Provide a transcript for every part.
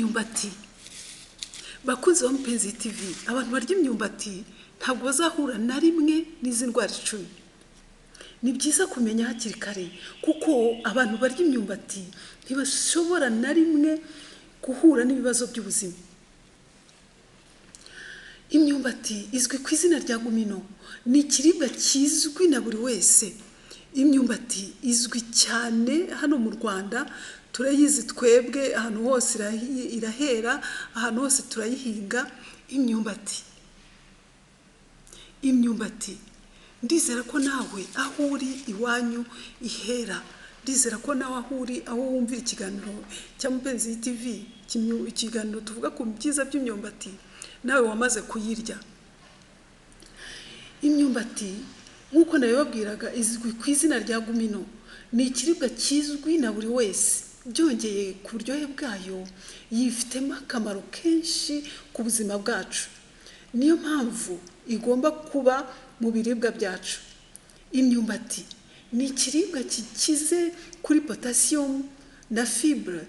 Imyumbati, bakunzi ba Mupenzi TV, abantu barya imyumbati ntabwo bazahura na rimwe n'izi ndwara 10. Ni byiza kumenya hakiri kare, kuko abantu barya imyumbati ntibashobora na rimwe guhura n'ibibazo by'ubuzima. Imyumbati izwi ku izina rya gumino, ni ikiribwa kizwi na buri wese. Imyumbati izwi cyane hano mu Rwanda, turayizi twebwe, ahantu hose irahera, ahantu hose turayihinga. Imyumbati ndizera ko nawe aho uri iwanyu ihera, ndizera ko nawe aho uri, aho wumvira ikiganiro cya Mupenzi TV, ikiganiro tuvuga ku byiza by'imyumbati, nawe wamaze kuyirya. Imyumbati nk'uko nabibabwiraga izwi ku izina rya gumino, ni ikiribwa kizwi na buri wese. Byongeye ku buryohe bwayo, yifitemo akamaro kenshi ku buzima bwacu, niyo mpamvu igomba kuba mu biribwa byacu. Imyumbati ni ikiribwa gikize kuri potasiyumu na fibre,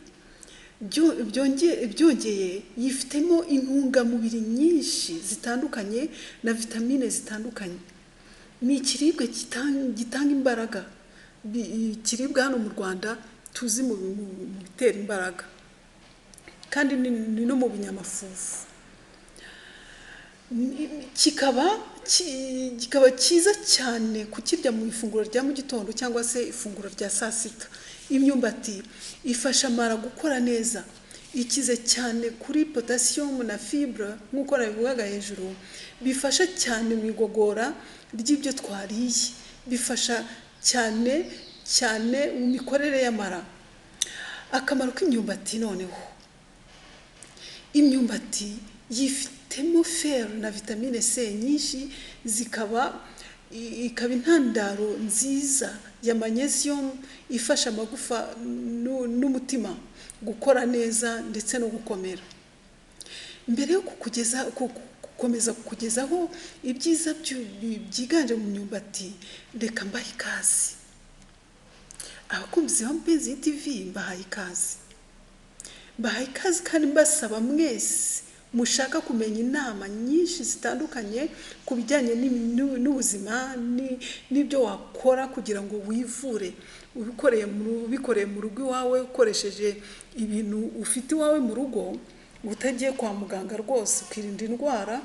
byongeye yifitemo intungamubiri nyinshi zitandukanye na vitamine zitandukanye. Ni ikiribwa gitanga imbaraga, ikiribwa hano mu Rwanda tuzi mu bitera imbaraga, kandi ni no mu binyamafufu. Kikaba cyiza cyane kukirya mu ifunguro rya mu gitondo cyangwa se ifunguro rya saa sita. Imyumbati ifasha amara gukora neza, ikize cyane kuri potasiyumu na fibre nk'uko nabivugaga hejuru, bifasha cyane mu igogora ry'ibyo twariye, bifasha cyane cyane mu mikorere y'amara. Akamaro k'imyumbati noneho, imyumbati yifitemo fer na vitamine C nyinshi, ikaba intandaro nziza ya magnesium ifasha amagufa n'umutima gukora neza ndetse no gukomera. Mbere yo gukomeza kukugezaho ibyiza byiganje mu myumbati, reka mbahe ikaze. Abakunzi ba Mupenzi TV, mbahaye ikaze, mbahaye ikaze kandi mbasaba mwese mushaka kumenya inama nyinshi zitandukanye ku bijyanye n'ubuzima n'ibyo wakora kugira ngo wivure, ubikoreye mu rugo iwawe, ukoresheje ibintu ufite iwawe mu rugo, utagiye kwa muganga rwose, ukirinda indwara,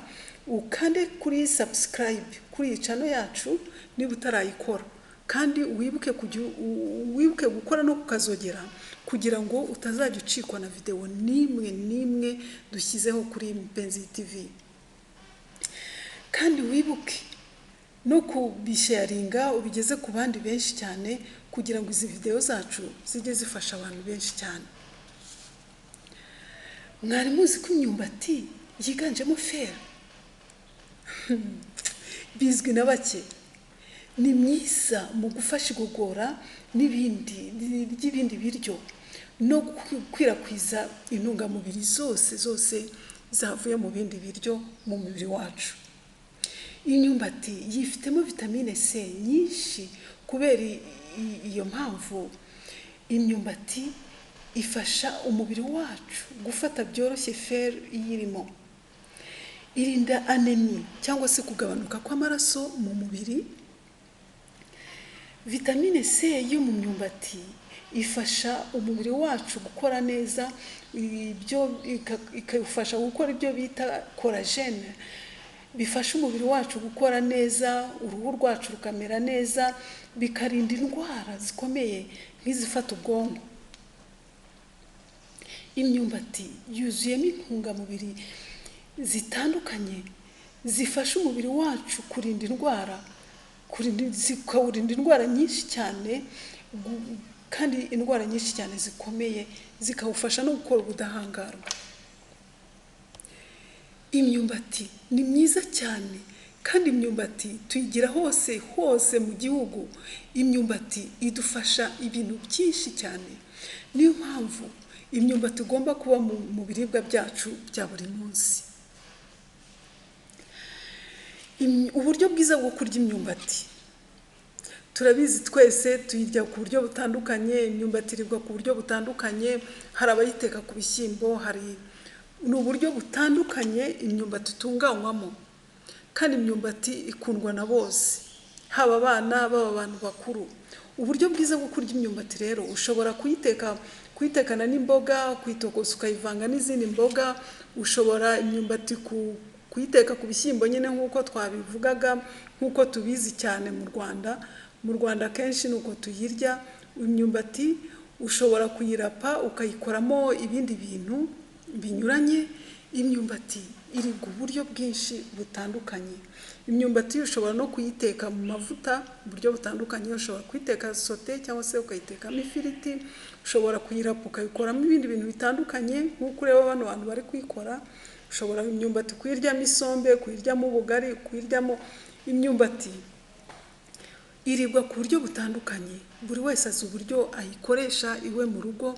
ukande kuri subscribe kuri iyi channel yacu niba utarayikora, kandi wibuke gukora no kukazogera kugira ngo utazajya ucikwa na videwo n'imwe n'imwe dushyizeho kuri Mupenzi TV. Kandi wibuke no kubisharinga, ubigeze ku bandi benshi cyane, kugira ngo izi videwo zacu zijye zifasha abantu benshi cyane. Mwari muzi ko imyumbati yiganjemo fer? Bizwi na bake. Ni myiza mu gufasha igogora n'ibindi ry'ibindi biryo no gukwirakwiza intungamubiri zose zose zavuye mu bindi biryo mu mubiri wacu. Imyumbati yifitemo vitamine C nyinshi, kubera iyo mpamvu imyumbati ifasha umubiri wacu gufata byoroshye fer iyirimo. Irinda anémie cyangwa se kugabanuka kw'amaraso mu mubiri. Vitamine C yo mu myumbati ifasha umubiri wacu gukora neza, ibyo ikawufasha gukora ibyo bita collagène, bifasha umubiri wacu gukora neza, uruhu rwacu rukamera neza, bikarinda indwara zikomeye nk'izifata ubwonko. Imyumbati yuzuyemo intungamubiri zitandukanye zifasha umubiri wacu kurinda indwara, zikawurinda indwara nyinshi cyane, kandi indwara nyinshi cyane zikomeye, zikawufasha no gukora ubudahangarwa. Imyumbati ni myiza cyane, kandi imyumbati tuyigira hose hose mu gihugu. Imyumbati idufasha ibintu byinshi cyane, niyo mpamvu imyumbati igomba kuba mu biribwa byacu bya buri munsi. Uburyo bwiza bwo kurya imyumbati: Turabizi twese, tuyirya ku buryo butandukanye. Imyumbati iribwa ku buryo butandukanye. Hari abayiteka ku bishyimbo, hari ni uburyo butandukanye imyumbati itunganywamo. Kandi imyumbati ikundwa na bose, haba abana, baba abantu bakuru. Uburyo bwiza bwo kurya imyumbati rero, ushobora kuyiteka, kuyitekana n'imboga, kuyitokosa ukayivanga n'izindi mboga. Ushobora imyumbati kuyiteka ku bishyimbo nyine nk'uko twabivugaga, nk'uko tubizi cyane mu Rwanda. Mu Rwanda akenshi ni uko tuyirya. Imyumbati ushobora kuyirapa ukayikoramo ibindi bintu binyuranye. Imyumbati iribwa uburyo bwinshi butandukanye. Imyumbati ushobora no kuyiteka mu mavuta mu buryo butandukanye. Ushobora kuyiteka sauté cyangwa se ukayitekamo ifiriti. Ushobora kuyirapa ukayikoramo ibindi bintu bitandukanye nk'uko ureba bano bantu bari kuyikora. Ushobora imyumbati kuyiryamo isombe, kuyiryamo ubugari, kuyiryamo. Imyumbati iribwa ku buryo butandukanye. Buri wese azi uburyo ayikoresha iwe mu rugo,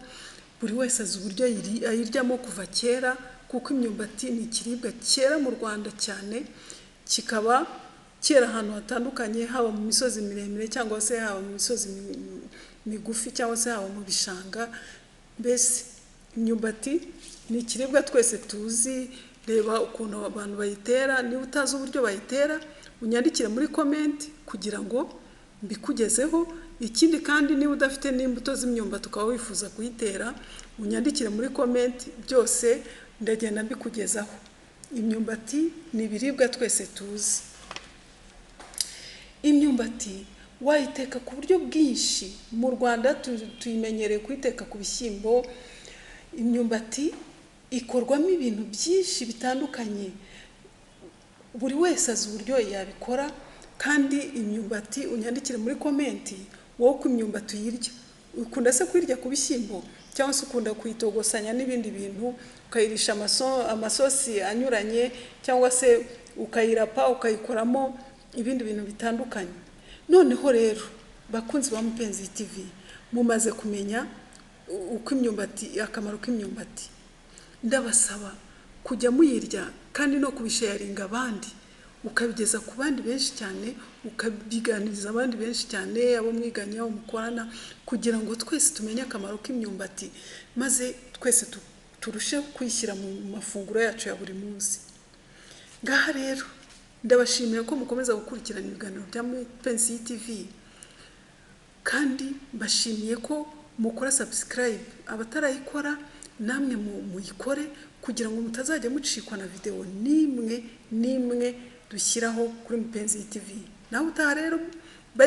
buri wese azi uburyo ayiryamo kuva kera, kuko imyumbati ni ikiribwa cyera mu Rwanda cyane, kikaba cyera ahantu hatandukanye, haba mu misozi miremire cyangwa se haba mu misozi migufi cyangwa se haba mu bishanga. Mbese imyumbati ni ikiribwa twese tuzi. Reba ukuntu abantu bayitera. Niba utazi uburyo bayitera, unyandikire muri comment kugira ngo mbikugezeho. Ikindi kandi, niba udafite n'imbuto z'imyumbati ukaba wifuza kuyitera, unyandikire muri comment, byose ndagenda mbikugezaho. Imyumbati ni ibiribwa twese tuzi. Imyumbati wayiteka ku buryo bwinshi. Mu Rwanda tuyimenyereye kuyiteka ku bishyimbo. Imyumbati ikorwamo ibintu byinshi bitandukanye, buri wese azi uburyo yabikora. Kandi imyumbati, unyandikire muri comment wowe uko imyumbati uyirya. Ukunda se kuyirya ku bishyimbo, cyangwa se ukunda kuyitogosanya n'ibindi bintu, ukayirisha amasosi anyuranye, cyangwa se ukayirapa ukayikoramo ibindi bintu bitandukanye? Noneho rero, bakunzi ba Mupenzi TV, mumaze kumenya uko imyumbati, akamaro k'imyumbati. Ndabasaba kujya muyirya kandi no kubisharinga abandi, ukabigeza ku bandi benshi cyane, ukabiganiriza abandi benshi cyane, abo mwiganye, abo mukorana, kugira ngo twese tumenye akamaro k'imyumbati, maze twese turusheho kuyishyira mu mafunguro yacu ya buri munsi. Ngaha rero ndabashimiye ko mukomeza gukurikirana ibiganiro bya Mupenzi TV, kandi mbashimiye ko mukora subscribe. Abatarayikora namwe muyikore kugira ngo mutazajya mucikwa na videwo n'imwe n'imwe dushyiraho kuri Mupenzi TV. Nawe utaha rero.